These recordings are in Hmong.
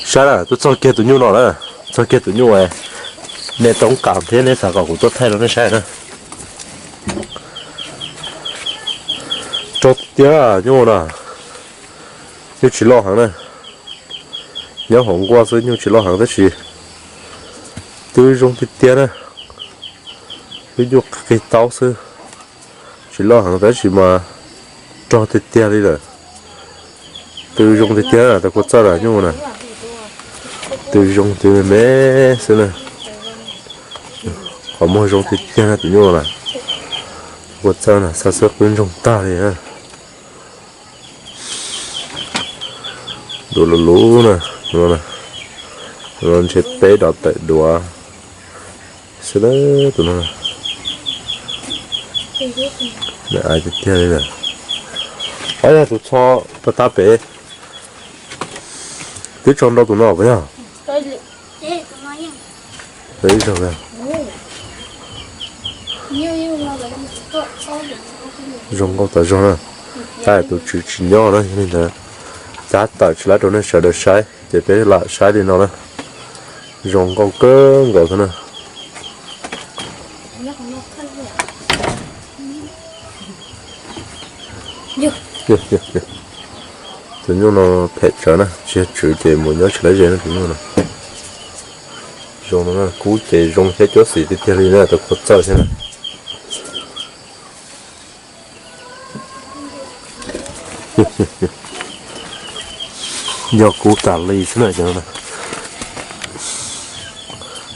Saib na, tuaj txog kiag tus nyuj no na, txog kiag tus nyuj me toob kas thiab, neb xav kom kuv tuaj thaij rau nej saib na. Rog tiag tiag nyuj na, nyuj tsis loj heev na, nyob hauv nkuaj xwb nyuj tsis loj heev tab sis twb zoo tiag tiag na, twb nyuj qig taub xwb, tsis loj heev tab sis mas rog tiag tiag li lawm. Twb zoo tiag tiag, tau kua txawj lawm nyuj na, twb zoo twb me me xwb na, qhov muag zoo tiag tiag na tus nyuj na, kua txawj na xa xwb qwb ntsoog tag li na. Duav luv luv na, tus no ntshe peb dov tawm duav xwb tus no. Aiv tiag tiag li lawm. Ob yog tus txho tag tag pem, twb tso nrau tus no puas yog? Ib zaug. Zoo nkauj tas zog na. Tab tus tswv tsis nyob na, yog li ntawd cab tawm tsis lawv rau nej sawv daws saib ces peb lam saib li no na. Zoo nkauj kawg nkaus thiab na. Tus nyuj no phem tsawv na, tsis yog tswv ces mus nyob tsis lav ze na tus nyuj no. Zoo no na, kub ces zoo thiab cuab xim tiag tiag li na, tau kua txawj thiab na. Yog kub tas li xwb na cov no.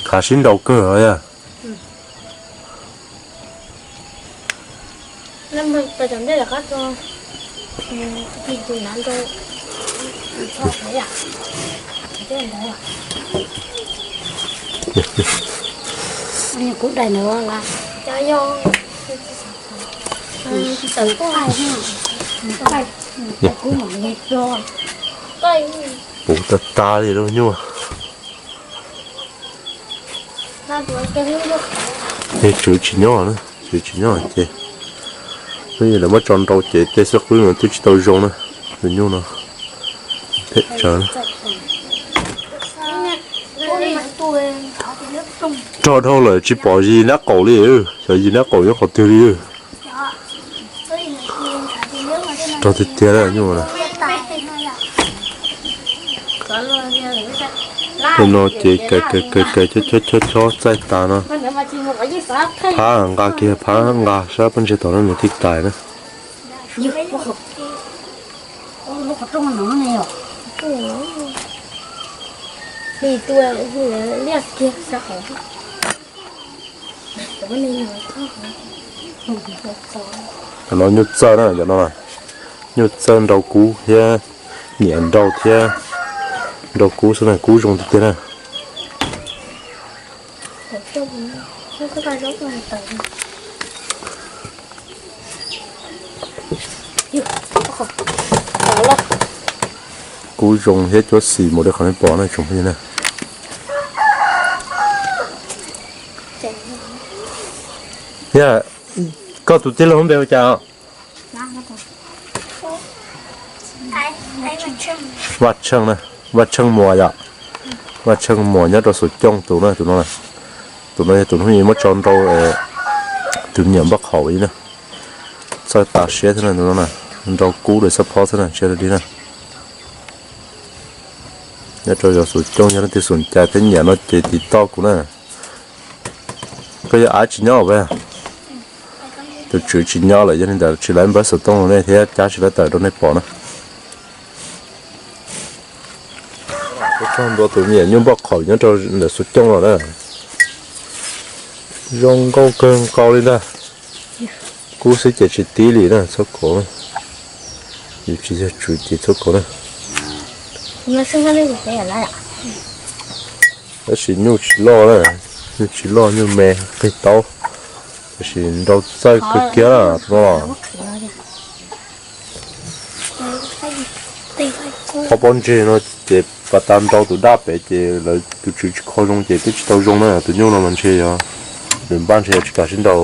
Khav sib nrau kawg os yog. Kuv dai no la. Puv tag tag li lub nyuj. Ces tswv tsis nyob na, tswv tsis nyob ces lawv muab tso nrau ces tej xwb qwb no twb tsis tau zoo na. Tus nyuj no phem tsawv na. Rog dhau lawm tsis pom yim nab qaum li, xyov yim nab qaum nyob qhov twg li. Rog tiag tiag nyuj na. Tej no ces kaws kaws kaws chob chob chob txaij tas no. Phab nqa kiag phab nqa sab pob ntseg tom no nws thiaj tais na. Cov no nyuj txawj na, cov no nyuj txawj nrau kub thiab, nyiam nrau thiab, nrau kub xwb na, kub zoo tiag tiag na. Kub zoo thiab cuab xim mus li qhov nej pom na tsoom phooj ywg na. Yog koj tus tij laug npe ua cas? Vaj Tsheej na, Vaj Tsheej Muas yom. Vaj Tsheej Muas nyob rau Xus Cooj tus na, tus no, tus no yog tus hnub ib muab tso nrau tus niam npaj qhaum ib na. Txawj tas siab thiab na tus no na, nrau kub rau xab phob xwb na, tsis li na. Nyob rau yog Xus Cooj yog leej twg xum cai thiab nyiam no ces tiv toj kuv na. Koj yog av tsis nyob as? Tus tswv tsis nyob lawm yog li ntawd tsis lawv npawb xov tooj rau nej thiab cab tsis lawv tawm rau nej pom na. Txog ntua tus me nyuam nyuj npoj qhaum nyob rau ntawm Xus Cooj los na. Zoo nkauj kawg nkaus li ntag. Kub xwb ces tsis tib li na, txhob kov. Yus tsis yog tswv ces txhob kov na. Tab sis nyuj tsis loj na, nyuj tsis loj, nyuj me qig taub, tab sis nrau txawj kawg kiag no. Qhov pob ntseg no ces pas tas nrau tus daj pem ces lawv tus tswv tsis kho zoo ces twb tsis tau zoo na, tus nyuj no mas ntshe yog nws npaj ntshe yog tsis kam sib nrau.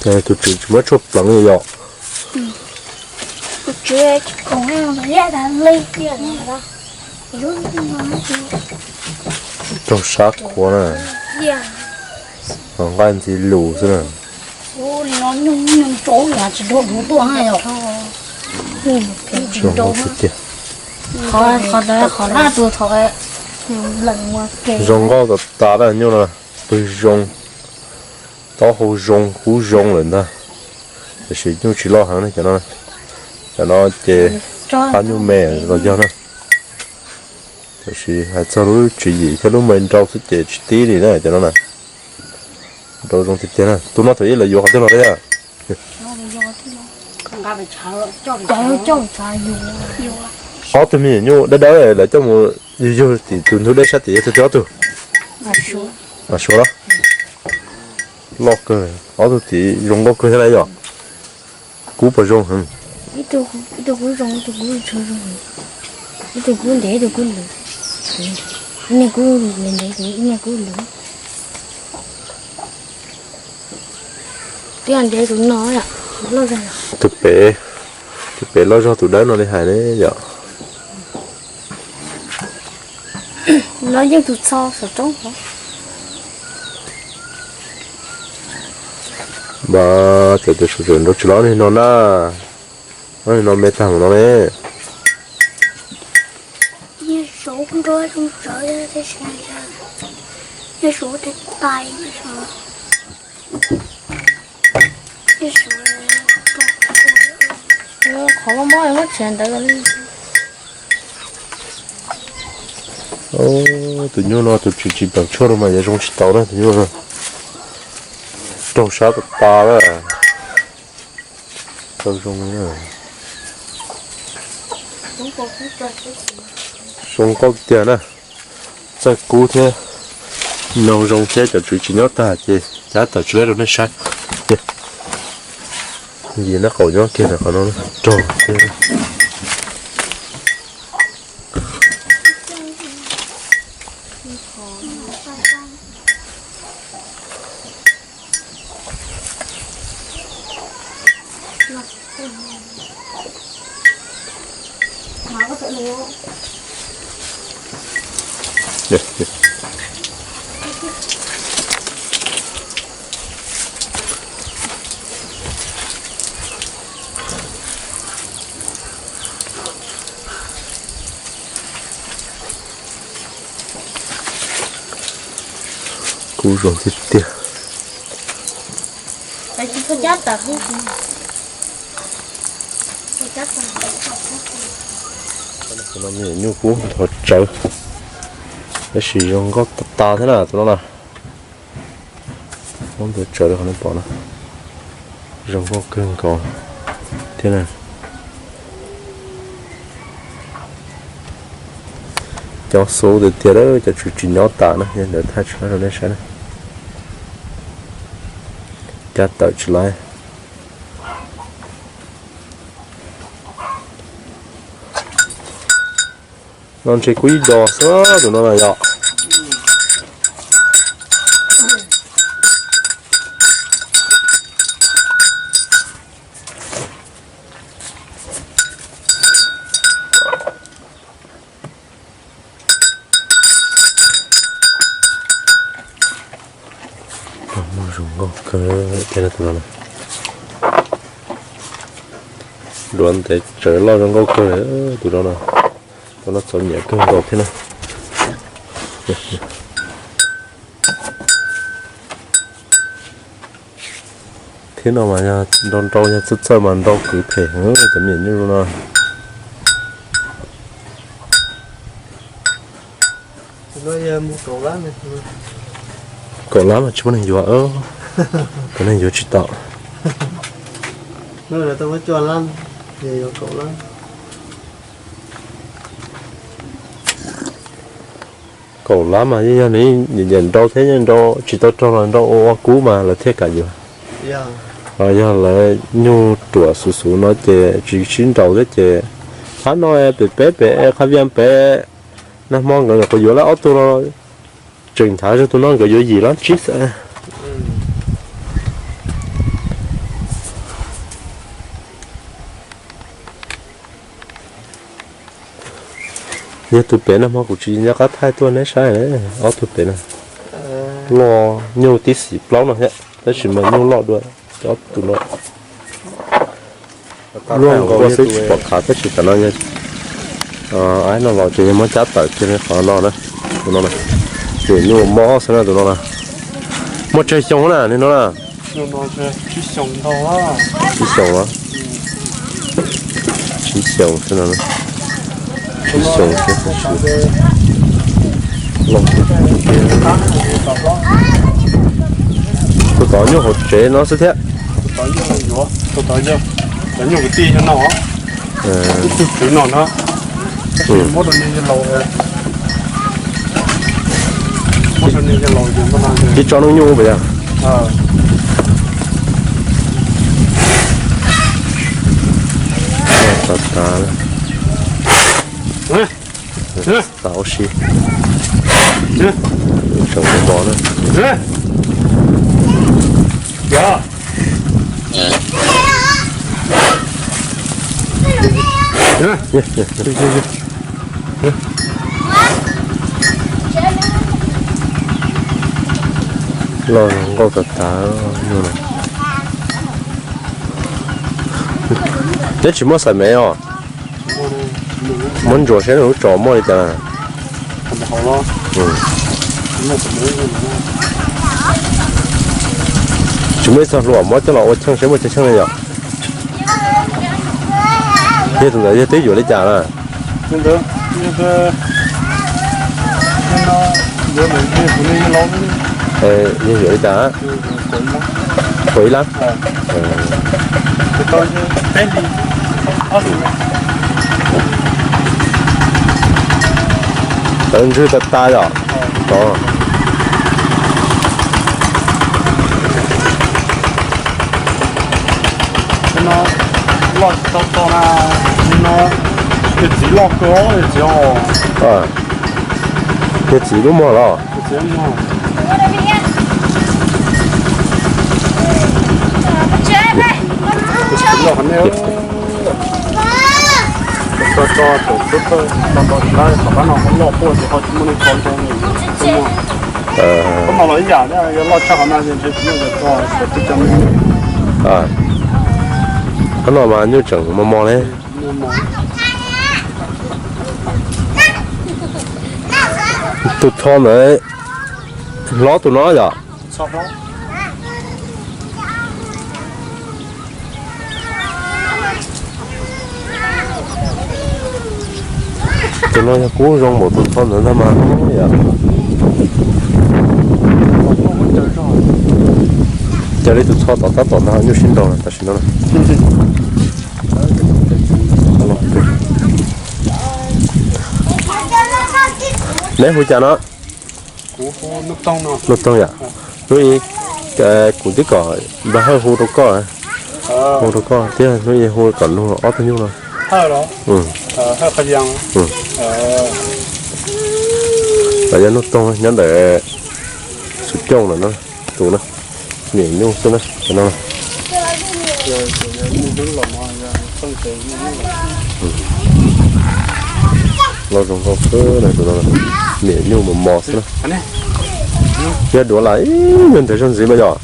Tus tswv tsis muab tshuaj pleev li yom. Raug sab qhuav na, nqaij ntxi lus xwb na. Zoo nkauj tas tas na nyuj no, pw zoo, taub hau zoo, kub zoo lawm ntag. Tiam sis nyuj tsis loj heev ne cov no, cov no ces qab nyuj me los yog na. Tiam sis hais txog lub tswv yim thiab lub me nrau xwb ces tsis tib li na cov no na. Nrau zoo tiag tiag na. Tus no thaum ub lawv yuav qhov twg los thiab? Ob tug me nyuam nyuj dawb dawb lawv coj mus yug yug tim tus ntug dej sab tim yog tus twg ob tug? Mas Suav los? Loj kawg, ob tug tim zoo nkauj kawg thiab lauj yom. Kub puas zoo heev? Ib tug kub zoo, ib tug kub tsis zoo. Ib tug kub ntev, ib tug kub lwm. Ib niag kub ntev, ib niag kub lwm. Twb yog ntev tus no, tus pem, tus pem loj zog tus dawb no li hais ne yom. No yeej tus txho saum roob hov. Npaj cov tus sawv daws nrau tsis los li no na. Li no me tag mus no ne. Qhov mob mob muab tsev ntawd li. Tus nyuj no tus tswv tsis pleev tshuaj rau mas yuav zoo tsis tau na tus nyuj no. Raug sab tas tas lawm. Tau zoo, zoo nkauj tiag na. Txawj kub thiab, noo zoo thiab cov tswv tsis nyob tag ces cab tawm tsis laib rau nej saib. Yim nab qaum nyob kiag ntawm qhov no rog tiag. Kub zoo tiag tiag. Tus no me nyuam nyuj kub nthuav tsawv, tab sis zoo nkauj tas tas thiab na tus no na. Kub nthuav tsawv li qhov nej pom no, zoo nkauj kawg nkaus thiab na. Cov xub tiag tiag lawm, cov tswv tsis nyob tas na, yog ntawd thaij tsis laib rau nej saib na. Cab tawm tsis laib. No ntshe kub ib dos xwb tus no na yom. Muaj zoo nkauj kawg thiab tus no. Duav ntev tsawv loj zoo nkauj kawg tus no na. Tus no txom nyem kawg nkaus thiab na. Thiab no mas yog nrau nrau yog txawj txawj mas nrau kwv phem heev cov me nyuam nyuj no. Kaum lab mas tsis muaj neeg yuav, kaum neeg yuav tsis tau. Kaum lab mas yeej yog nws nyiam nyiam nrau thiab, yeej nrau tsis tau raug los nrau ua ua kub mas lawv thiaj kam yuav. Ho yog lawv nyuj ruam xuv xuv no ces tsis sib nraus thiab ces, qhov no pem peb pem Qhaj Viaj pem, nag hmo nkawd nyuam qhuav yuav lawm ob tug los tseem nrhiav zog tus no nkawd yuav yim lab tsib xwb. Yog tus pem no mas kuv tsis nco qab thaij tuaj neb saib, ob tug pem no loj nyuj tib xim plaub no thiab, tab sis mas nyuj loj dua ob tug no. Luaj nkaus xwb tsis pom khav tab sis tam no yog, aib no los ces yog muab cab tawm kiag li qhov no na. Tus no na, ces nyuj mob xwb na tus no na. Muaj tsawg xyoo na nim no na? Tsib xyoo los? Tsib xyoo xwb no. Tsib xyoo xwb tab sis loj tiag. Tus tod nyuj hauv tsev no xwb thiab. Ib tsob noob nyuj puas yog? Tav tav, tav ua si. Tseem mos mos na. Loj zoo nkauj tas tas no. Neb tsis muaj xaim mev os? Muab ntsuas saib nws lub tsos muaj li cas na. Tsis muaj ib txog hlua muab coj los ua cheej saib muaj cov cheej li yom. Yog tus ntawd yog twb yuav li cas na? Yog yuav li cas? Kaum ib lab. Tawv ntswg tas tas yom. Yog txiv lub mog los? Qhov no mas nyuj tseem mos mos li. Tus tho ntawd hlob tus no yom? Tus no yog kub zoo npaum tus tho ntawd ntag mas yom. Cas li tus tho tom tab tom ntag nyuj sib nraus tam sim no. Neb hu cas no? Nuj Toog yom. Hnub ib kuv twb kom npawg Hawj hu rau koj, hu rau koj thiab hnub ib hu kom nug ob tug nyuj no. Los yog Nuj Toog nyob ntawm Xus Cooj no, tus no, niam nyuj xwb na no. Loj zoo nkauj xwb na tus no, niam nyuj mos mos xwb na. Yog duav las ib nyuag ntawd zog ntxiv mas yom.